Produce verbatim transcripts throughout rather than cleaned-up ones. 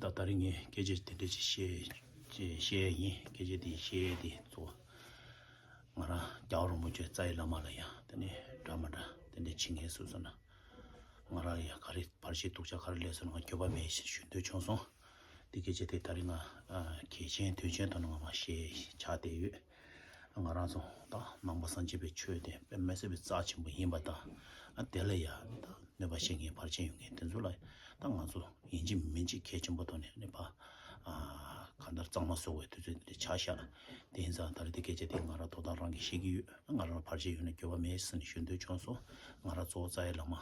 ད་ད་རིང་ངས་སྐད་ཆ་དེ་འདྲ་ཅིག་བཤད་བཤད་ཡ་ཡིན། སྐད་ཆ་དེ་བཤད་ཡ་དེ་གཙོ་བོ་ང་རང་རྒྱལ་བ་རིན་པོ་ཆེ་རྩ་བའི་བླ་མ་ལ་ཡང་དེ་ནས་འདྲ་མི་འདྲ་དེ་འདྲ་བྱེད་མཁན་སོ་སོ་ན་ང་རང་ཡང་ག་རེ་བར་ཆད་སྡུག་ཅག་ག་རེ་སླེབས་སོང་ན་ང་འགྱོད་པ་མེད་ཞེས་ཞུ་འདོད་བྱུང་སོང་། དེ་སྐད་ཆ་དེ་ད་རིང་ང་གལ་ཆེན་དོན་ཆེན་ཐོག་ནས་ང་མ་བཤད་ཆགས་བསྡད་ཡོད། ང་རང་ཚོ་ད་ནང་པ་སངས་རྒྱས་པའི་ཆོས་དེ་དཔེ་མི་སྲིད་པའི་རྩ་ཆེན་པོ་ཡིན་པ་དང་། ཨ་དེ་ལ་ཡང་ད་གནོད་པ་བྱེད་མཁན་བར་ཆད་ཡོད་མཁན་དེ་ཚོ་ལ་ད་ང་ཚོ་ཡིན་གཅིག་མིན་གཅིག་གལ་ཆེན་པོ་ཐོག་ནས་ནི་ཕ་ཨ་གང་ལྟར་གཙང་མ་བཟོ་བའི་དུས་ཚོད་འདི་ཆགས་ཤག་དེ་ཡིན་ཙང་ད་རེས་དེ་སྐད་ཆ་དེ་ང་རང་དོ་དམ་རང་གིས་ཤེས་ཀྱི་ཡོད། ང་རང་ལ་བར་ཆད་ཡོད་ན་འགྱོད་པ་མེད་ཟེར་ནས་ཞུ་འདོད་བྱུང་སོང་། ང་རང་གཙོ་བོ་རྩ་བའི་བླ་མ།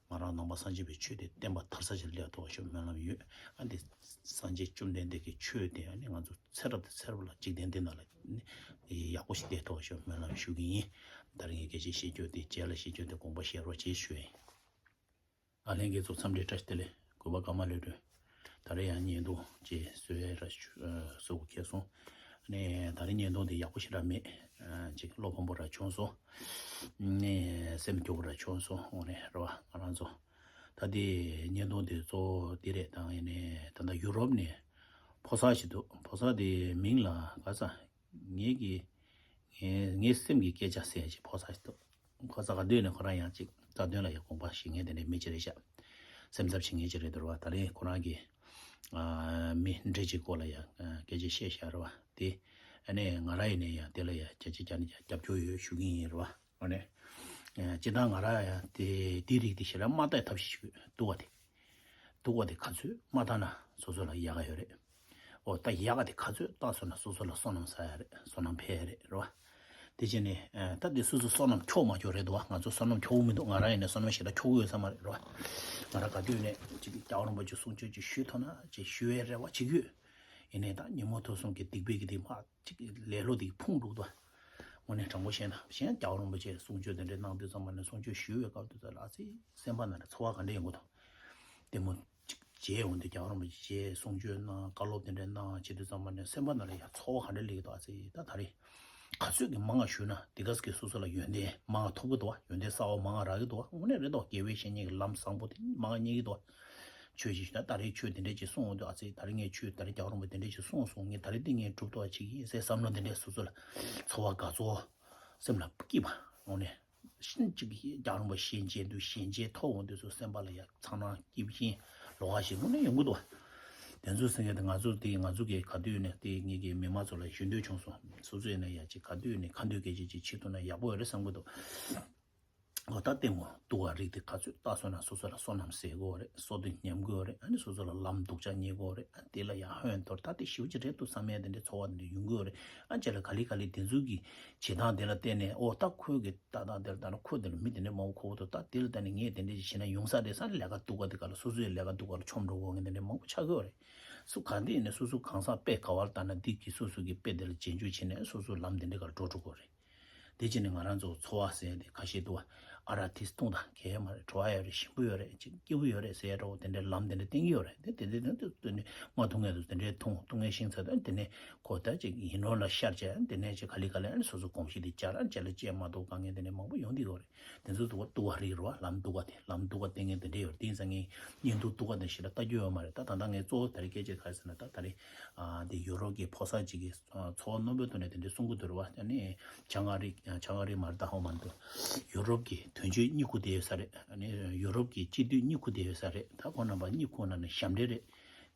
ང་རང་ནང་པ་སངས་རྒྱས་པའི་ཆོས་དེ་བསྟན་པ་དར་ས་ཞིག་སླེབས་ཐུབ་པ་ཞིག་སྨོན་ལམ་ཡོད། ཨ་འདི་སངས་རྒྱས་བཅོམ་ལྡན་འདས་ཀྱི་ཆོས་དེ་ཨ་ནི་ང་ཚོ་ཚེ་རབས་དང་ཚེ་རབས་ལ་འཇིག་རྟེན་འདི་ནང་ལ་ནི་ཡག་པོ་ཞིག་བསྡད་ཐུབ་པ་ཞིག་སྨོན་ལམ་ཞུ་གི་ཡིན། ད་རིང་གི་སྐད་ཆ་བཤད་རྒྱུ་དེ་རྗེས་ལ་བཤད་རྒྱུ་དེ་དགོངས་པ་བཞེས་རོགས་བྱེད་ཞུ་ཡིན། ཨ་ལྷན་རྒྱས་ཚོ་འཚམས་འདྲི་བཀྲ་ཤིས་བདེ་ལེགས། གུས་པ་ཀརྨ་ལྷུན་གྲུབ། ད་རེས་ཡང་བརྙན་ཐུང་ཅིག་བཟོ་ཡས་ར་བཟོ་དགོས་ཁེལ་སོང་། ཨ་ནི་ད་རེས་བརྙན་ཐུང་འདི་ཡག་པོ་ཞེ་དྲག་མེད། ཨ་ཅིག་བློ་ཕམ་པོ་ར་བྱུང་སོང་། ཨ་ནི་སེམས་སྐྱོ་པོ་ར་བྱུང་སོང་། འོ་ནི་རེད་བ་ང་རང་ཚོ། ད་ལྟའི་བརྙན་ཐུང་འདི་གཙོ་བོ་འདི་རེད། ད་ཡིན་ནའི་ད་ལྟ་ཡུ་རོབ་ནས་ཕོ་གསར་ཞིག་འདུག་ཕོ་གསར་དེ་མིང་ལ་ག་ས། ངེད་ཀྱི་ངའི་ངའི་སེམས་ཀྱི་སྐད་ཆ་ཟེར་ཡ་ཅིག་ཕོ་གསར་ཞིག་འདུག་ཁོ་ས་ག་དུས་ནས་ཁོ་རང་ཡང་ཅིག་རྩ་དོན་ལ་ཡང་དགོངས་པ་བཞེས་མཁན་དེ་འདྲའི་མི་ཅིག་རེད་ཤག་སེམས་འཚབ་བྱེད་མཁན་ཅིག་རེད་འདུག་བ། ད་རེས་ཁོ་རང་གི་ཨ་མི་འདྲེ་ཅིག་སྐོར་ལ་ཡང་ཨ་སྐད་ཆ་བཤད་བཞག་རེད་བ། དེ་ཨ་ནི་ང་རང་ཡིན་ནའི་ཡང་དེ་ལ་ཡང་བརྒྱ་ཆ་བརྒྱ་ནས་ཀྱང་རྒྱབ་སྐྱོར་ཡོད་ཞུ་གི་ཡིན་རེད་བ། ཨ་ནི་ཨ་སྤྱིར་བཏང་ང་རང་ཡང་དེ་དེའི་རིགས་དེ་ཞེ་དྲག་མ་བལྟས་ཐབས་ཤེས་ཞུ་གི་འདུག་བ། དེ་འདུག་བ་དེ་ག་ཚོད་མ་བལྟས་ན་སོ་སོ་ལ་ཡག་ག་ཡོད་རེད། ཨོ་ད་ཡག་ག་དེ་ག་ཚོད་བལྟས་སོང་ན་སོ་སོ་ལ་བསོད་ནམས་བསགས་ཡ་རེད། བསོད་ནམས་འཕེལ་ཡ་རེད་རེད་བ། དེ་བྱས་ནས་ཨ་ད་དེ་སོ་སོ་བསོད་ནམས་འཁྱོག་མ་འཁྱོག་རེད་འདུག་བ། ང་ཚོ་བསོད་ནམས་འཁྱོག་གི་མི་འདུག་ང་རང་ཡིན་ནའི་བསོད་ནམས་ཞེ་དྲག་འཁྱོག་གི་ཡོད་ས་མ་རེད་རེད་བ། ང་རང་ག་དུས་ནས་ཅིག་རྒྱལ་བ་རིན་པོ་ཆེ་གསུང་ཆོས་ཅིག་ཞུས་ཐུབ་ན་ཅིག་ཞུ་ཡའི་རེ་བ་བྱེད་ཀྱི་ཡོད། ཡིན་ནའི་ད་ཉིན་མོ་ཐོ་གསུམ་གྱི་སྡིག་པའི་གི་དེ་མ་ཅིག་ལེ་ལོ་དེ་ཕུང་འགྲོ་གི་འདུག་དངོས་གནས་དྲང་པོ་བཤད་ན་གཞན་རྒྱལ་བ་རིན་པོ་ཆེ་གསུང་ཆོས་དེ་འདྲའི་གནང་དུས་ཙམ་པ་ནས་གསུང་ཆོས་ཞུ་བའི་སྐབས་དུས་ཙམ་ལ་ཨ་ཙི་སེམས་པ་ནང་ལ་ཚོར་བ་ག་འདྲ་ཡོང་གི་འདུག་ལྟད་མོ་ཅིག་མཇལ་འོང་དུས་རྒྱལ་བ་རིན་པོ་ཆེ་གསུང་ཆོས་གནང་བཀའ་སློབ་དེ་འདྲ་གནང་བྱེད་དུས་ཙམ་པ་ནས་སེམས་པ་ནང་ལ་ཡང་ཚོར་བ་ག་འདྲ་སླེབས་ཀྱི་འདུག་ཨ་ཙི་ད་ད་རེས་ག་ཚོད་ཀྱི་མང་ང་ཞུས་ན་དེ་ག་ཙམ་གྱི་སོ་སོ་ལ་ཡོན་ཏན་མང་ང་ཐོབ་ཀྱི་འདུག་བ། ཡོན་ཏན་གསར་བ་མང་ང་རག་གི་འདུག་བ། དངོས་གནས་རེད་འདུག་དགེ་བའི་བཤེས་གཉེན་གྱི་ལམ་བཟང་པོ་དེ་མང་ང་རྙེད་ཀྱི་འདུག་བ། ཆོས་ཅིག་ཞུས་ན་ད་རེས་ཆོས་དེ་འདྲས་ཅིག་གསུངས་འོང་དུས་ཨ་ཙི་ད་རེས་ངས་ཆོས་ད་རེས་རྒྱལ་བ་རིན་པོ་དེ་འདྲས་ཅིག་གསུངས་སོང་། ངས་ད་རེས་འདི་ངས་སྒྲུབ་ཐུབ་པ་བྱེད་ཀྱི་ཡིན་ཟེར་བསམ་བློ་དེ་འདྲས་སོ་སོ་ལ་ཚོར་བ་དགའ་ཚོར་སེམས་ལ་སྐྱིད་པ་འོང་ནས་ཤིན་ཅིག་རྒྱལ་བ་རིན་པོ་ཆེ་མཇལ་དུས་ཞལ་མཇལ་ཐོབ་འོང་དུས་སུ་སེམས་པ་ལ་ཡ་མཚར་སྣང་སྐྱིད་ཤིང་ལོགས་ཀ་ཞིག་དངོས་གནས་ཡོང་གི་འདུག་དེ་ཚོ་སེང་གེ་དེ་ང་ཚོ་དེ་ང་ཚོ་གི་ག་དུས་ནས་དེ་ངེད་ཀྱི་མི་མང་ཚོ་ལ་ཞུ་འདོད་བྱུང་སོང་། སོ་སོ་ཡིན་ན་ཡ་ཅིག་ག་དུས་ནས་ག་དུས་སྐད་ཆ་ཅིག་བྱེད་ཐུབ་ན་ཡག་པོ་ཡོད་རེད་བསམ་གི་འདུག་འོ་ད་ལྟད་མོ་སྡུག་པ་རིགས་དེ་ག་ཚོད་བལྟས་སོང་ན་སོ་སོ་ལ་བསོད་ནམས་ཟད་དགོས་རེད། སྲོག་དེ་ཉམས་དགོས་རེད། ཨ་ནི་སོ་སོ་ལ་ལམ་སྡུག་ཅག་རྙེད་དགོས་རེད། ཨ་དེ་ལ་ཡང་ཧོན་ཐོར་ད་དེ་ཞེ་པོ་ཅིག་རེད་འདུག་བསམ་ཡ་དེ་འདྲའི་ཚོར་བ་དེ་འདྲ་ཡོང་གི་ཡོད་རེད། ཨ་ཅེ་ལ་ག་ལེ་ག་ལེ་དེ་ཚོ་གི་བྱེད་སྟངས་དེ་ལ་བལྟས་ནས་ཨོ་ད་ཁོས་གི་ད་ད་དེ་ལ་ད་ན་ཁོས་དེ་ལ་མི་དེ་འདྲའི་མང་པོ་ཁོ་བོ་འདུག་ད་དེ་ལ་ད་ནི་ངས་དེ་འདྲ་ཅིག་བྱས་ན་ཡོང་ས་རེད་བསམ་ནས་ལས་ཀ་སྡུག་པ་དེ་ག་ལ་སོ་སོའི་ལས་ཀ་སྡུག་པ་ལ་མཆོང་འགྲོ་དགོས་ངས་དེ་འདྲའི་མང་པོ་ཆགས་ཀྱི་ཡོད་རེད། སུ་གང་དེ་ཡིན་ནས་སོ་སོ་གང་ཟག་དཔེ་ག་བར་ལྟ་ན་འདི་གི་སོ་སོ་གི་དཔེ་དེ་ལ་རྗེས་འཇུག་བྱས་ནས་སོ་སོ་ལམ་དེ་འདྲ་ག་ལ་འགྲོ་འགྲོ་དགོས་རེད། དེ་བྱས་ནས་ང་རང་ཚོ་འཚོ་བ་ཟེར་ཡ་དེ་ཁ་ཤས་འདུག་བ། ཨ་རག་ཏིས་བཏུང་དང་གལ་མ་རེད། བྲོ་བ་ཡོད་རེད། ཞིམ་པོ་ཡོད་རེད། ཅིག་སྐྱིད་པོ་ཡོད་རེད་ཟེར་ཡ་འདྲ་བོ་དེ་འདྲའི་ལམ་དེ་འདྲ་བསྟན་གྱི་ཡོད་རེད། དེ་དེ་དེ་དེ་དེ་ནས་མ་འཐུང་མཁན་དུ་དེ་འདྲའི་འཐུང་། འཐུང་མཁན་ཤིང་ཚ་དེ་དེ་ནས་ཁོ་ད་ཅིག་ཡིན་རོགས་ལ་ཤར་བྱས་དེ་ནས་ཅིག་ག་ལེ་ག་ལེ་ཨ་ནི་སོ་སོ་གོམས་གཤིས་དེ་བཅར། ཨ་ཅེ་ལ་ཅེ་མ་གཏོགས་དཀའ་ངལ་དེ་འདྲ་མང་པོ་ཡོང་གི་ཡོད་རེད། དེ་ཚོ་འདུག་བ། སྡུག་པ་རིགས་རེད་བ། ལམ་སྡུག་པ་དེ་ལམ་སྡུག་པ་བསྟན་མཁན་དེ་འདྲ་ཡོད་རེད། དེ་ཡིན་ཙང་ངས་བརྙན་ཐུང་སྡུག་པ་དེ་ཞིག་ལ་ལྟ་རྒྱུ་ཡོད་མ་རེད། ད་ད་ལྟ་ངས་གཙོ་བོ་ད་རེས་སྐད་ཆ་ག་རེ་ཟེར་ན་ད་ད་རེས་ཨ་དེ་ཡུ་རོབ་ཀྱི་ཕོ་གསར་ཅིག་གིས་ཚོར་བ་རྣོན་པོའི་ཐོག་ནས་དེ་འདྲའི་གསུང་གི་འདུག་རེད་བ། ཨ་ནི་བྱང་ཨ་རི་བྱང་ཨ་རི་མ་རེད། ད་ཧོ་མ་འདུག་ཡུ་རོབ་ཀྱི་དོན་གཅོད་གཉིད་ཁུག་བསྡད་ཡོད་ས་རེད། ཨ་ནི་ཡུ་རོབ་ཀྱི་སྤྱི་འཐུས་གཉིད་ཁུག་བསྡད་ཡོད་ས་རེད། ད་ཁོ་རྣམ་པ་གཉིད་ཁུག་ན་ནི་ཞབས་འདྲེན་རེད།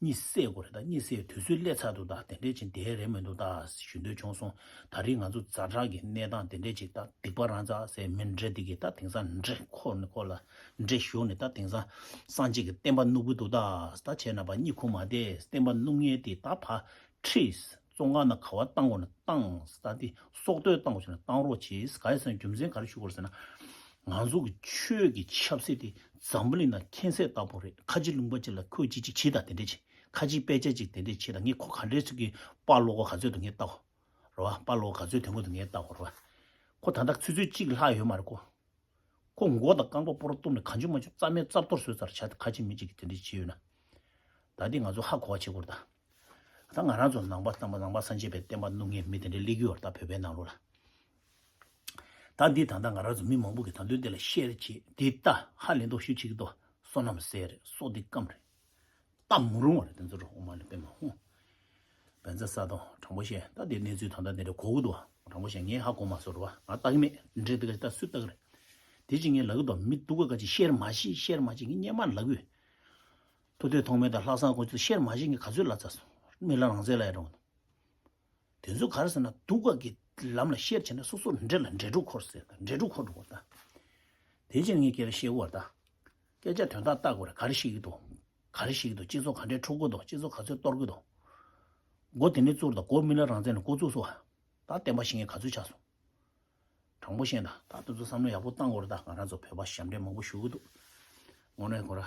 གཉིད་སད་དགོས་རེད། ད་གཉིད་སད་དུས་ཚོད་སླེབས་ཚར་འདུག་ད་དེ་འདྲས་ཅིག་བསྡད་རེད་མི་འདུག་ད་ཞུ་འདོད་བྱུང་སོང་། ད་རིང་ང་ཚོ་ཛ་དྲག་གི་གནས་སྟངས་དེ་འདྲས་ཅིག་ད་སྡིག་པ་རང་ཙག་ཟེར་མི་འདྲེ་འདི་གི་ད་དེང་སང་འདྲེ་ཁོ་ནི་ཁོ་ལ་འདྲེ་ཞུགས་ནས་ད་དེང་སང་སངས་རྒྱས་ཀྱི་བསྟན་པ་བསྣུབ་གི་འདུག་ད་ད་བྱས་ན་ཕར་གཉིད་ཁུག་མ་བསྡད། བསྟན་པ་བསྣུབ་མཁན་དེ་ད་ཕར་ཁྲིས་བཙོན་ཁང་ནང་ག་བ་བཏང་དགོས་ན་བཏང་། ད་དེ་སྲོག་བསྡོས་བཏང་དགོས་ན་བཏང་རོགས་གྱིས། ག་རེ་ཟེར་ན་རྒྱུ་མཚན་ག་རེ་ཞུ་དགོས་རེད་ཟེར་ན། ང་ཚོ་གི་ཆོས་ཀྱི་ཆབ་སྲིད་དེ་འཛམ་བུ་གླིང་ནང་ཁྱད་མཚར་ལྟ་བུ་རེད། ཁ་ཆེ་ལུང་པ་ཅིག་ལ་ཁོས་ཅིག་ཅིག་བྱེད་དང་དེ་འདྲས་བྱེད། ཁ་ཆེ་དཔེ་ཆ་ཅིག་དེ་འདྲས་བྱེད་དང་། ངས་ཁོ་ག་འདྲས་ཚུལ་གྱི་དཔའ་བློ་ཁོག་ག་ཚོད་འདུག་ངས་ལྟ་གོ་རེད་བ། དཔའ་བློ་ཁོག་ག་ཚོད་དོན་གོ་འདུག་ངས་ལྟ་གོ་རེད་བ། ཁོ་ད་ལྟ་ཆུ་ཚོད་གཅིག་ལྷག་ཡོད་མ་རེད་ཁོ། ཁོ་མགོ་དང་རྐང་པ་པོ་ར་གཏུམ་ནས་གང་བྱུང་མང་བྱུང་རྩ་མེད་རྩ་གཏོར་བཟོས་ཚར་བྱ། ཁ་ཆེ་མི་གཅིག་གིས་དེ་འདྲས་བྱས་ཡོད་ན། ད་འདི་ང་ཚོ་ཧ་གོ་བ་བྱེད་དགོས་རེད་ད། ད་ང་རང་ཚོ་ནང་པ་ནང་པ་ནང་པ་སངས་རྒྱས་པའི་བསྟན་པ་བསྣུབ་མཁན་མི་དེ་འདྲའི་སླེབས་ཀྱི་ཡོད་རེད་ད། བོད་པའི་ནང་ལོགས་ལ། ད་འདི་ད་ལྟ་ང་རང་ཚོ་མི་མང་པོ་གིས་ད་དུང་འདི་ལ་བཤད་རེ་བྱེད། འདི་ལྟ་ཧ་ལས་མདོག་ཤུགས་ཆེ་གི་འདུག་བསོད་ནམས་ཟད་རེད། སྲོག་འདི་སྐམ་རེད། ལྟ་མི་རུང་བ་རེད། དེ་ཚོ་རོ་ཨོཾ་མ་ཎི་པདྨེ་ཧཱུྃ། བཛྲ་ས་དང་དྲང་པོ་བཤད། ད་དེ་གནས་ཚུལ་ད་ལྟ་འདི་འདྲ་གོ་གི་འདུག་དྲང་པོ་བཤད། ངས་ཧ་གོ་མ་སོང་རེད་བ། ང་ལྟ་གི་མེད། འདྲེ་དེ་ག་ད་སུས་ལྟ་གི་རེད། དེ་ཅིག་ངས་ལབ་གི་འདུག་མི་སྡུག་ག་ག་ཅིག་བཤད་མ་ཤེས། བཤད་མ་ཤེས། ངས་སྔོན་མ་ལབ་གི་ཡོད། ཐུབ་བསྟན་ཐོགས་མེད་དང་ལྷག་བསམ་དཀོན་མཆོག་བཤད་མ་ཤེས། ངས་ག་ཚོད་ལབ་ཚར་སོང་། རྨི་ལམ་རང་བཙན་ལབ་ཡ་རང་། དེ་ཚོ་ག་རེ་ཟེར་ན་སྡུག་ག་གི་ལམ་ལ་བཤད་བྱས་ན་སོ་སོ་འདྲེ་ལ་འདྲེ་ཕྲུག་འཁོར་ཟེར། འདྲེ་ཕྲུག་འཁོར་འགྲོ་གི་ད། དེ་ཕྱིར་ངས་ཁྱེད་ལ་བཤད་དགོས་རེད་ད། སྐད་ཆ་དོན་དག་ལྟ་དགོས་རེད། ག་རེ་བཤད་ཀྱི་འདུག་ག་རེ་བཤད་ཀྱི་འདུག་སྤྱི་ཚོགས་ག་འདྲས་འཁྲུག་གི་འདུག་སྤྱི་ཚོགས་ག་ཚོད་གཏོར་གྱི་འདུག་འགོ་དེ་ནས་བཙུགས་རེད་ད། འགོ་མི་ལ་རང་བཙན་ནས་འགོ་བཙུགས་སོང་བ། ད་བསྟན་པ་བཤིག་མཁན་ག་ཚོད་ཆགས་སོང་། དྲང་པོ་བཤད་ན་ད་དེ་ཚོ་བསམ་བློ་ཡག་པོ་བཏང་དགོས་རེད་ད། ང་རང་ཚོ་བོད་པ་ཞབས་འདྲེན་མང་པོ་ཞུ་གི་འདུག་དངོས་གནས་ཁོ་ར།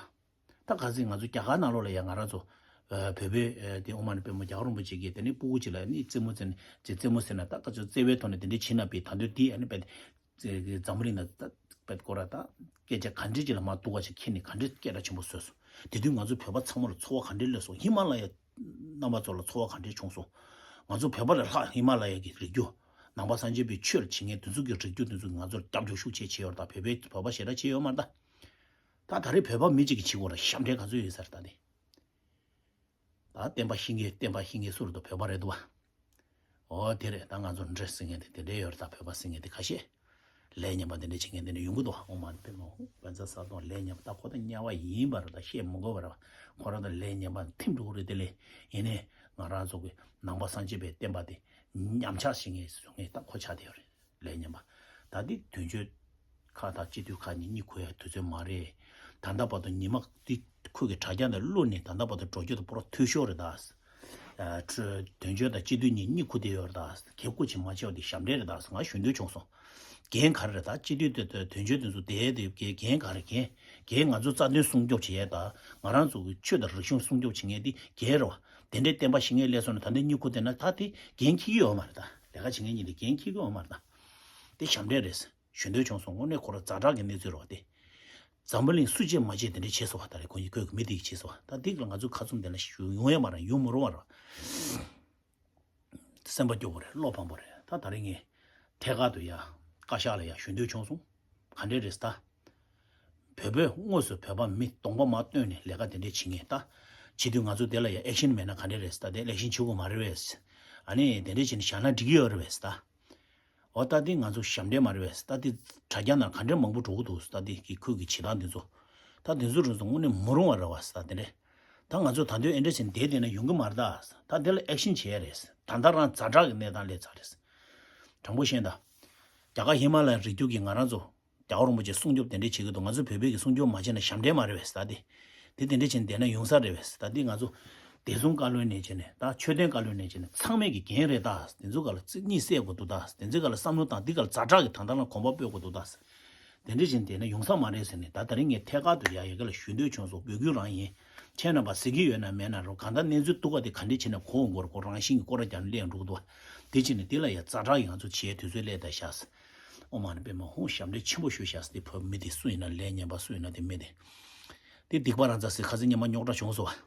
ད་ག་ཚོད་ང་ཚོ་རྒྱ་གར་ནང་ལོགས་ལ་ཡ་ང་རང་ཚོ་བོད་པའི་དེ་ཨོཾ་མ་ཎི་པདྨེ་རྒྱལ་བ་རིན་པོ་ཆེ་གིས་དེ་ནས་སྤུ་གུ་ཅིག་ལ་ནི་རྩེད་མོ་རྩེ་ནས་རྩེད་རྩེད་མོ་རྩེ་ན་ད་ག་ཚོད་རྩེ་བའི་ཐོག་ནས་དེ་འདྲས་བྱེད་ན་པའི་ད་འདོད་དེ་ཨ་ནི་པད། འཛམ་བུ་གླིང་ན་ད་པད་ཀོ་ར་ད་སྐད་ཆ་ག་འདྲས་ཅིག་ལ་མ་སྡུག་པ་ཞིག་ཁྱེར་ནས་ག་འདྲས་སྐད་གྲགས་ཆེན་པོ་བཟོས་སོང་། དེ་དུས་ང་ཚོ་བོད་པ་ཚང་མ་ལ་ཚོར་བ་ག་འདྲས་སླེབས་སོང་། ཧི་མ་ལ་ཡ་རྣམ་པ་ཚོ་ལ་ཚོར་བ་ག་འདྲས་བྱུང་སོང་། ང་ཚོ་བོད་པ་ལས་ལྷག་ཧི་མ་ལ་ཡ་གི་རི་རྒྱུད། ནང་པ་སངས་རྒྱས་པའི་ཆོས་ལ་བྱེད་མཁན་དེ་ཚོ་གི་རི་རྒྱུད་དེ་ཚོ་གིས་ང་ཚོར་སྐྱབས་འཇུག་ཤུགས་ཆེ་བྱས་ཡོད་རེད་ད། བོད་པའི་བོད་པ་ཞེ་དྲག་བྱས་ཡོད་མ་རེད་ད། ད་ད་རེས་བོད་པ་མི་གཅིག་གིས་བྱེད་དགོས་རེད། ཞབས་འདྲེན་ག་ཚོད་ཡོད་ས་རེད་ད་དེ། ད་བསྟན་པ་བཤིག་མཁན་བསྟན་པ་བཤིག་མཁན་སུ་རེད་འདུག་བོད་པ་རེད་འདུག་བ། ཨོ་དེ་རེད། ད་ང་ཚོ་འདྲེ་ཟེར་མཁན་དེ་དེ་འདྲས་ཡོད་རེད་ད། བོད་པ་ཟེར་མཁན་དེ་ཁ་ཤས། ལས་ངན་པ་དེ་འདྲས་བྱེད་མཁན་དེ་འདྲས་ཡོང་གི་འདུག་ཨོཾ་མ་ཎི་པདྨེ་ཧཱུྃ། བཛྲ་ས་དང་ལས་ངན་པ་ད་ཁོ་ད་དམྱལ་བ་ཡིན་པ་རེད་ད། བཤད་མི་དགོས་པ་རེད་བ། ཁོ་རང་ད་ལས་ངན་པ་ཐིམ་འགྲོ་གི་རེད། དེ་ལས་ཡིན་ནའི་ང་རང་ཚོ་གི་ནང་པ་སངས་རྒྱས་པའི་བསྟན་པ་དེ་ཉམས་ཆག་བྱེད་མཁན་བཟོ་མཁན་ད་ཁོ་ཆགས་བསྡད་ཡོད་རེད། ལས་ངན་པ། ད་འདི་དོན་གཅོད་ཁག་དང་སྤྱི་འཐུས་ཁག་གཉིས་གཉིད་ཁུག་ཡ་དུས་ཚོད་མ་རེད། ད་ལྟ་བར་དུ་ཉི་མ་འདི་ཁོ་གི་དྲ་རྒྱ་འདི་བླུགས་ནས་ད་ལྟ་བར་དུ་འགྲོ་རྒྱུ་དང་པོ་ར་འཐུས་ཤོར་རེད་ད། ཨ་དོན་གཅོད་དང་སྤྱི་འཐུས་གཉིས་གཉིད་ཁུག་བསྡད་ཡོད་རེད་ད། གལ་ཁུར་ཅིག་མ་བྱས་པ་འདི་ཞབས་འདྲེན་རེད་ད། ང་ཞུ་འདོད་བྱུང་སོང་། འགན་ག་རེ་རེད་ད། སྤྱི་འཐུས་དེ་དོན་གཅོད་དེ་ཚོ་དེ་དེ་འགན་ག་རེ་འགན། འགན་ང་ཚོ་རྩ་དོན་སྲུང་སྐྱོབ་བྱེད་ཡ་ད། ང་རང་ཚོ་གི་ཆོས་དང་རིག་གཞུང་སྲུང་སྐྱོབ་བྱེད་མཁན་འདི་འགན་རེད་བ། དེ་འདྲའི་བསྟན་པ་བཤིག་མཁན་སླེབས་སོང་ན་ད་འདི་གཉིད་ཁུག་བསྡད་ན་ད་དེ་འགན་འཁྱེར་གྱི་ཡོད་མ་རེད་ད། ལས་ཀ་བྱེད་མཁན་གཉིས་དེ་འགན་འཁྱེར་གྱི་ཡོད་མ་རེད་ད། དེ་ཞབས་འདྲེན་རེད། ཞུ་འདོད་བྱུང་སོང་། དངོས་གནས་ཁོ་རང་ཛ་དྲག་གི་གནས་ཚུལ་རེད་བ་དེ། འཛམ་བུ་གླིང་སུ་བྱས་མ་བྱས་དེ་འདྲ་བྱས་སོང་བ། ད་རེས་ཁོ་གཉིས་ཁོས་མི་དེ་གིས་བྱས་སོང་བ། ད་དེ་གི་ལ་ང་ཚོ་ཁ་བཙུམ་དེ་ན་ཞུ་ཡོང་ཡ་མ་རེད། ཡོང་མི་རུང་བ་རེད་བ། སེམས་པ་སྐྱོ་པོ་རེད། བློ་ཕམ་པོ་རེད། ད་ད་རེས་ངས་ཐད་ཀར་དུ་ཡ་བཀའ་ཤག་ལ་ཡ་ཞུ་འདོད་བྱུང་སོང་། ག་འདྲས་རེད་ད། བོད་པས་དངོས་སུ་བོད་པ་མི་གདོང་པ་མ་སྟོན་ནས་ལས་ཀ་དེ་འདྲས་བྱེད་མཁན་ད། བྱེད་དུས་ང་ཚོ་དེ་ལ་ཡ་ཨེག་ཤན་མེད་ན་ག་འདྲས་རེད་ད། དེ་ཨེག་ཤན་བྱེད་དགོས་མ་རེད་པས། ཨ་ནི་དེ་འདྲས་བྱས་ནས་བཞག་ན་འགྲིག་གི་ཡོད་རེད་པས་ད། འོ་ད་འདི་ང་ཚོ་ཞབས་འདྲེན་མ་རེད་པས། ད་འདི་དྲ་རྒྱ་ནང་ག་འདྲས་མང་པོ་འགྲོ་གི་འདུག་ད་འདི་གི་ཁུལ་གྱི་བྱེད་སྟངས་འདི་ཚོ། ད་འདི་ཚོ་རང་ཚོ་དངོས་གནས་མི་རུང་བ་རེད་པས་ད་དེ་འདྲས། ད་ང་ཚོ་ད་དུང་ཨེ་འདྲས་བྱས་ནས་བསྡད་བསྡད་ན་ཡོང་གི་མ་རེད་ད། ད་འདི་ལ་ཨེག་ཤན་བྱེད་ཡ་རེད། ད་ལྟ་རང་ཛ་དྲག་གི་གནས་སྟངས་སླེབས་ཚར་རེད། དྲང་པོ་བཤད་ན་ད། རྒྱ་གར་ཧི་མ་ལ་ཡའི་རི་རྒྱུད་ཀྱི་ང་རང་ཚོ། རྒྱལ་བ་རིན་པོ་ཆེ་སྲུང་སྐྱོབ་དེ་འདྲས་བྱེད་ཀྱི་འདུག་ང་ཚོ་བོད་པའི་གི་སྲུང་སྐྱོབ་མ་བྱས་ན་ཞབས་འདྲེན་མ་རེད་པས་ད་དེ། དེ་དེ་འདྲས་བྱས་ནས་བསྡད་ན་ཡོང་ས་རེད་པས་ད་དེ། ང་ཚོ་བདེ་སྲུང་བཀའ་བློན་ནས་བྱས་ནས་ད་ཆོས་དོན་བཀའ་བློན་ནས་བྱས་ནས་ཚང་མས་ཀྱི་འགན་རེད་ད། དེ་ཚོ་ག་ལ་རྩིས་གཉིས་སད་དགོས་འདུག་ད། དེ་ཚོ་ག་ལ་བསམ་བློ་བཏང་། འདི་ག་ལ་ཛ་དྲག་གི་ད་ལྟ་ལ་གོམ་པ་སྤོས་དགོས་འདུག་ད། དེ་འདྲས་བྱས་ནས་བསྡད་ན་ཡོང་ས་མ་རེད་ཟེར་ནས་ད་ད་རིང་ངས་ཐད་ཀར་དུ་ཡ་ཡ་ག་ལ་ཞུ་འདོད་བྱུང་སོང་། འབོད་སྐུལ་རང་ཡིན། ཁྱེད་རྣམ་པ་གཟིགས་ཀྱི་ཡོད་ན་མེད་ན་རོ། གང་ལྟར་གནས་ཚུལ་སྡུག་ག་དེ་ག་འདྲས་བྱས་ནས་གོ་འོང་གོ་ར་ཁོ་རང་བཞིན་གྱི་སྐོར་ར་རྒྱབ་ནས་སླེབས་འགྲོ་གི་འདུག་བ། དེ་བྱས་ནས་དེ་ལ་ཡ་ཛ་དྲག་གི་ང་ཚོ་བྱེད་དུས་ཚོད་སླེབས་ད་ཤག་ཨོཾ་མ་ཎི་པདྨེ་ཧཱུྃ། ཞབས་འདྲེན་ཆེན་པོ་ཞུ་ཤག་དེ་བོད་མི་དེ་སུ་ཡིན་ན་ལས་ངན་པ་སུ་ཡིན་ན་དེ་མི་དེ། དེ་སྡིག་པ་རང་ཚ་ཟེར་ཁ་སང་ཉི་མ་རྙོག་དྲ་བྱུང་སོང་བ།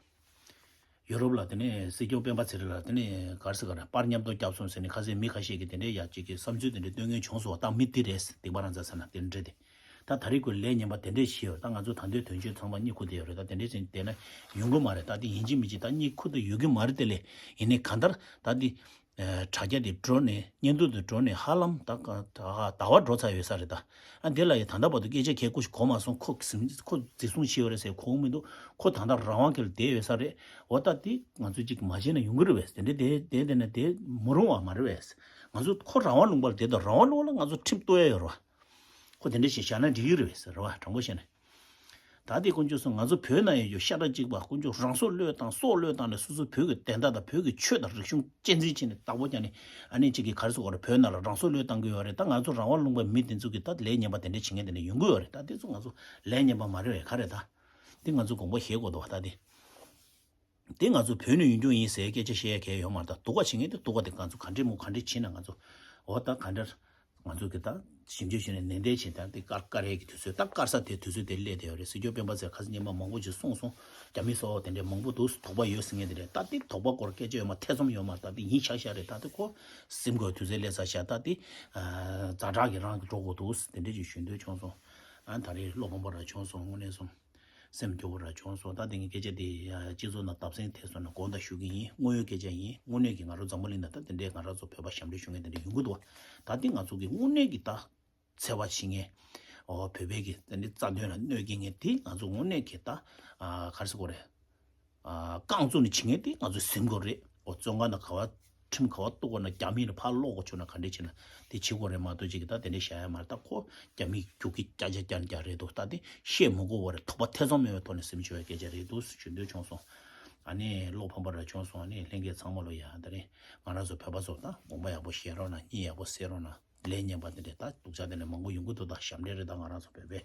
ཡོ་རོབ་ལ་དེ་ནས་སྲིད་སྐྱོང་སྤེན་པ་ཚེ་རིང་ལ་དེ་ནས་ག་རེ་ཟེར་ག་རེ་པར་མཉམ་དུ་བརྒྱབ་སོང་ཟེར་ནས་ཁ་སང་མི་ཁ་ཤས་ཀྱིས་དེ་འདྲའི་ཡ་གཅིག་གི་བསམ་ཚུལ་དེ་འདྲ་སྟོན་མཁན་བྱུང་སོང་བ། ད་མི་དེ་རེད། སྡིག་པ་རང་ཚ་ཟེར་ན་དེ་འདྲ་དེ། ད་ད་རེས་ཁོས་ལས་ངན་པ་དེ་འདྲས་བྱས་ཡོད། ད་ང་ཚོ་ད་འདོད་དོན་གཅོད་ཚང་མ་གཉིད་ཁུག་བསྡད་ཡོད་རེད། ད་དེ་འདྲས་ཟེར་བསྡད་ན་ཡོང་གི་མ་རེད། ད་དེ་ཡིན་གཅིག་མིན་གཅིག་ད་གཉིད་ཁུག་བསྡད་ཡོད་ཀྱི་མ་རེད། དེ་ལས་ཡིན་ནའི་གང་ལྟར་ད་དེ་དྲ་རྒྱ་དེ་འགྲོ་ནས་བརྙན་ཐུང་དེ་འགྲོ་ནས་ཧ་ལམ་ད་ག་ད་ཟླ་བ་འགྲོ་ཚར་ཡོད་ས་རེད། ད་ཨ་དེ་ལ་ཡི་ད་ལྟ་བར་དུ་སྐད་ཆ་གལ་ཁུ་ཞིག་གོ་མ་སོང་། ཁོ་ཟིན་ཁོ་འཛིན་བཟུང་བྱས་ཡོད་རེད་ཟེར་གོ་མི་འདུག་ཁོ་ད་ལྟ་རང་དབང་གིས་བསྡད་ཡོད་ས་རེད། འོ་ད་དེ་ང་ཚོ་གཅིག་མ་བྱས་ན་ཡོང་གི་རེད་བས། དེ་འདྲས་དེ་དེ་དེ་ན་དེ་མི་རུང་བ་མ་རེད་བས། ང་ཚོ་ཁོ་རང་དབང་ལུང་པར་བསྡད་དང་རང་དབང་ལུང་པ་ལ་ང་ཚོ་ཁྲིམས་གཏུག་ཡ་ཡོད་རེད་བ། ཁོ་དེ་འདྲ་ཞིག་བཞག་ན་འགྲིག་གི་རེད་ཟེར་བ། དྲང་པོ་བཤད་ན། ད་དེ་དཀོན་མཆོག་གསུམ། ང་ཚོ་བོད་ནང་ཡོད་རྒྱུ་ཤ་ཁྲག་གཅིག་པ་དཀོན་མཆོག་རང་སྲོག་བློས་བཏང་། སྲོག་བློས་བཏང་ནས་སོ་སོ་བོད་ཀྱི་བདེན་མཐའ་དང་བོད་ཀྱི་ཆོས་དང་རིག་གཞུང་གཅེས་འཛིན་བྱས་ནས་བདག་པོ་རྒྱག་ནས་ཨ་ནི་གཅིག་གིས་ག་རེ་ཟེར་དགོས་རེད། བོད་ནང་ལ་རང་སྲོག་བློས་བཏང་གི་ཡོད་རེད། ད་ང་ཚོ་རང་དབང་ལུང་པའི་མི་དེ་ཚོ་གིས་ད་ལས་ངན་པ་དེ་འདྲ་བྱེད་མཁན་དེ་འདྲ་ཡོང་གི་ཡོད་རེད། ད་དེ་ཚོ་ང་ཚོ་ལས་ངན་པ་མ་རེད་བས། ག་རེད་ད། དེ་ང་ཚོ་དགོངས་པ་བཞེས་དགོས་འདུག་བ། ད་དེ། དེ་ང་ཚོ་བོད་ནས་ཡོང་རྒྱུ་ཡིན་ཟེར་སྐད་ཆ་བཤད་ཡ་གལ་ཡོད་མ་རེད། ད་སྡུག་པ་བྱེད་མཁན་དེ་སྡུག་པ་དེ་ང་ཚོ་ག་འདྲས་མོ་ག་འདྲས་བྱེད་ན་ང་ཚོ་འོ་ད་ག་འདྲ་ང་ཚོ་གི་ད་ཞིབ་འཇུག་བྱས་ནས་ནན་ཏན་བྱས། ད་དེ་ཀར་ཀར་ཡས་ཀྱི་དུས་ཚོད། ད་ཀར་ས་དེ་དུས་ཚོད་དེ་སླེབས་བསྡད་ཡོད་རེད། སྲིད་སྐྱོང་སྤེན་པ་ཚེ་ཁ་སང་ཉི་མ་མང་པོ་ཅིག་གསུངས་སོང་། རྒྱ་མི་སོགས་དེ་འདྲས་མང་པོ་འདུག་དོགས་པ་ཡོད་ཟེར་མཁན་དེ་རེད། ད་དེ་དོགས་པ་སྐོར་སྐད་ཆ་ཡོད་མ་ཐེ་ཚོམ་ཡོད་མ་རེད། ད་དེ་ཡིན་ཤག་ཤག་རེད། ད་དེ་ཁོ་ཟིན་དགོས་དུས་ཚོད་སླེབས་ཚར་ཤག་ད་དེ་ཛ་དྲག་གི་རང་གི་འགྲོ་དགོས་འདུག་དེ་འདྲས་ཅིག་ཞུ་འདོད་བྱུང་སོང་། ཨ་ད་རེས་བློ་ཕམ་པོ་རང་བྱུང་སོང་། དངོས་གནས་སོང་། སེམས་སྐྱོ་བོ་ར་བྱུང་སོང་། ད་དེ་ངས་སྐད་ཆ་དེ་ཡ་སྤྱི་ཚོགས་ནང་བརྡབ་གསིག་ཐེབས་སོང་ན་དགོངས་དག་ཞུ་གི་ཡིན། དངོས་ཡོད་སྐད་ཆ་ཡིན། དངོས་གནས་ཀྱི་ང་རང་འཛམ་བུ་གླིང་ནང་ད་དེ་འདྲའི་ང་རང་ཚོ་བོད་པ་ཞབས་འདྲེན་ཞུ་མཁན་དེ་འདྲ་ཡོང་གི་འདུག་བ། ད་དེ་ང་ཚོ་གི་དངོས་གནས་ཀྱི་ད་འཚེ་བ་བྱེད་མཁན། ཨོ་བོད་པའི་གི་དེ་འདྲའི་རྩ་དོན་ལ་གནོད་སྐྱེལ་མཁན་དེ་ང་ཚོ་དངོས་གནས་ཀྱི་ད་ཨ་ག་རེ་ཟེར་དགོས་རེད། ཨ་རྐང་བཙུགས་ནས་བྱེད་མཁན་དེ་ང་ཚོས་ཟིན་དགོས་རེད། ཨོ་བཙོན་ཁང་ནང་ག་བ་ཁྲིམས་ག་བ་གཏུག་དགོས་ན་རྒྱ་མི་ལ་ཕར་སློག་དགོས་བྱུང་ན་ག་འདྲས་བྱས་ན་དེ་བྱེད་དགོས་རེད་མ་གཏོགས་ཅིག་གི་ད་དེ་འདྲས་བཤད་ཡ་མ་རེད། ད་ཁོ་རྒྱ་མི་རྒྱུག་ཁྱི་ཀྱག་ཀྱག་ཀྱག་ཀྱག་རེད་འདུག་ད་དེ་བཤད་མི་དགོས་པ་རེད། ཐོག་པ་ཐེ་ཚོམ་མེད་པའི་ཐོག་ནས་སེམས་ཆུང་བའི་སྐད་ཆ་རེད་འདུག་ཞུ་འདོད་བྱུང་སོང་། ཨ་ནི་བློ་ཕམ་པ་ར་བྱུང་སོང་། ཨ་ནི་ལྷན་རྒྱས་ཚང་མ་ལོ་ཡ་ད་རེད། ང་རང་ཚོ་བོད་པ་ཚོ་ད་དགོངས་པ་ཡག་པོ་བཞེས་རོགས་གནང་། གཉིད་ཡག་པོ་སད་རོགས་གནང་། ལས་ངན་པ་དེ་འདྲས་ད་སྡུག་ཅག་དེ་འདྲས་མང་པོ་ཡོང་གི་འདུག་ད་ཞབས་འདྲེན་རེད། ད་ང་རང་ཚོ་བོད་པའི་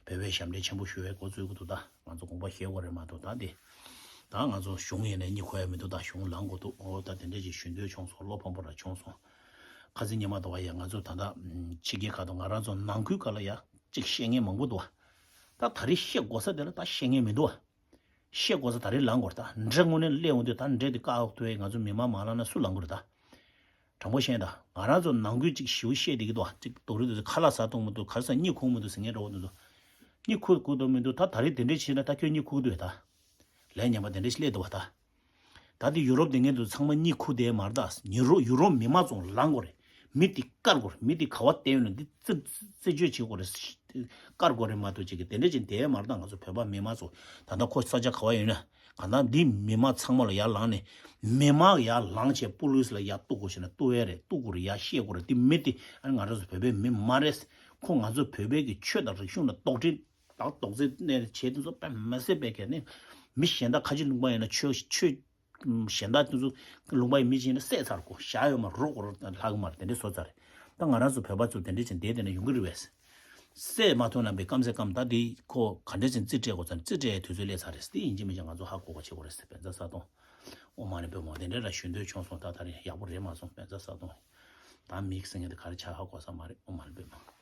བོད་པའི་ཞབས་འདྲེན་ཆེན་པོ་ཞུ་བའི་འགོ་བཙུགས་ཀྱི་འདུག་ད་ང་ཚོ་དགོངས་པ་བཞེས་དགོས་རེད་མ་གཏོགས་ད་དེ་ད་ང་ཚོ་གཞུང་ཡིན་ནའི་གཉིད་ཁུག་ཡ་མི་འདུག་ད་གཞུང་ལངས་དགོས་འདུག་ཨོ་ད་དེ་འདྲས་ཅིག་ཞུ་འདོད་བྱུང་སོང་། བློ་ཕམ་པོ་ར་བྱུང་སོང་། ཁ་སང་ཉི་མ་དོ་བ་ཡ་ང་ཚོ་ད་ལྟ་ཕྱི་རྒྱལ་ཁག་ཏུ་ང་རང་ཚོ་ནང་ཁུལ་ཁག་ལ་ཡ་ཅིག་བཤད་མཁན་མང་པོ་འདུག་ད་ད་རེས་བཤད་དགོས་ས་དེ་ལ་ད་བཤད་མཁན་མི་འདུག་བ། བཤད་དགོས་ས་ད་རེས་ལངས་དགོས་རེད། ད་འདྲེ་དངོས་གནས་སླེབས་འོང་དུས་ད་འདྲེ་དེ་བཀག་ཐུབ་ཡས་ང་ཚོ་མི་མང་མ་ལངས་ན་སུ་ལངས་དགོས་རེད་ད། དྲང་པོ་བཤད་ད་ང་རང་ཚོ་ནང་ཁུལ་ཅིག་ཞེ་པོ་བཤད་བསྡད་ཀྱི་འདུག་བ། ཅིག་དོག་རིལ་དུ་ཁ་ལག་ཟ་གཏོང་མི་འདུག་ག་རེ་ཟ། གཉིད་ཁུག་མི་འདུག་ཟེར་མཁན་འདྲ་བོ་འདུག་གཉིད་ཁུག་དགོས་དོན་མི་འདུག་ད་ད་རེས་དེ་འདྲས་བྱས་ན་ད་ཁྱོད་གཉིད་ཁུག་འདུག་ད། ལས་ངན་པ་དེ་འདྲས་ཞིག་སླེབས་འདུག་བ་ད། ད་དེ་ཡུ་རོབ་དེ་ངན་དུ་ཚང་མ་གཉིད་ཁུག་བསྡད་མ་རེད་ད། ཡུ་རོབ་ཡུ་རོབ་མི་མང་ཚོ་ལངས་དགོས་རེད། མི་དེ་བཀར་དགོས་རེད། མི་དེ་ག་བ་བསྟན་ཡོད་ན་འདི་རྩི་རྩི་གཅོད་བྱེད་དགོས་རེད། བཀར་དགོས་རེད་མ་གཏོགས་ཅིག་གི་དེ་འདྲས་ཅིག་བསྡད་མ་རེད་ད། ང་ཚོ་བོད་པ་མི་མང་ཚོ་ད་ལྟ་ཁོ་ས་ཆ་ག་བ་ཡོད་ན་ག་ད་འདི་མི་མང་ཚང་མ་ལ་ཡར་ལངས་ནས་མི་མང་ཡར་ལངས་བྱས་པུ་ལིས་ལ་ཡར་གཏུག་དགོས་བྱས་ན་གཏུག་ཡས་རེད། གཏུག་དགོས་རེད། ཡར་བཤད་དགོས་རེད། འདི་མི་དེ་ཨ་ང་རང་ཚོ་བོད་པའི་མི་མ་རེད། ཁོ་ང་ཚོ་བོད་པའི་གི་ཆོས་དང་རིག་གཞུང་ལ་དོགས་འདྲི་ད་རྡོག་རྫིས་གནས་བྱས་དེ་ཚོ་དཔེ་མི་སྲིད་པའི་གལ་ནི། མི་གཞན་དག་ཁ་ཆེ་ལུང་པ་ཡིན་ན་ཆོས་ཆོས་གཞན་དག་དེ་ཚོ་ལུང་པ་ཡི་མི་ཅིག་ཡིན་ན་བསད་ཚར་གོ། བཞག་ཡོད་མ་རོགས་གོ་རོགས་ལྷག་གི་མ་རེད། དེ་འདྲའི་བཟོ་ཚར་རེད། ད་ང་རང་ཚོ་བོད་པ་ཚོ་དེ་འདྲའི་ཅིག་བསྡད་དེ་ན་ཡོང་གི་རེད་བས། བསད་མ་ཐུབ་ན་པའི་སྐམ་སེ་སྐམ་ད་དེ་ཁོ་ག་འདྲ་ཅིག་རྩིས་སྤྲད་དགོས་ཙམ་རྩིས་སྤྲད་ཡའི་དུས་ཚོད་སླེབས་ཚར་རེད། དེ་ཡིན་གཅིག་མིན་གཅིག་ང་ཚོ་ཧ་གོ་གོ་བྱེད་དགོས་རེད། བན་ཚ་ས་སྟོང་། ཨོ་མ་ནི་པོ་མོ་དེ་འདྲའི་ར་ཞུ་འདོད་བྱུང་སོང་། ད་ད་རེད་ཡག་པོ་རེད་མ་སོང་། བན་ཚ་ས་སྟོང་། ད་མིག་སེང་གེ་དེ་ག་རེ་ཆགས་ཧ་གོ་ས་མ་རེད། ཨོ་མ་ནི་པོ་མོ།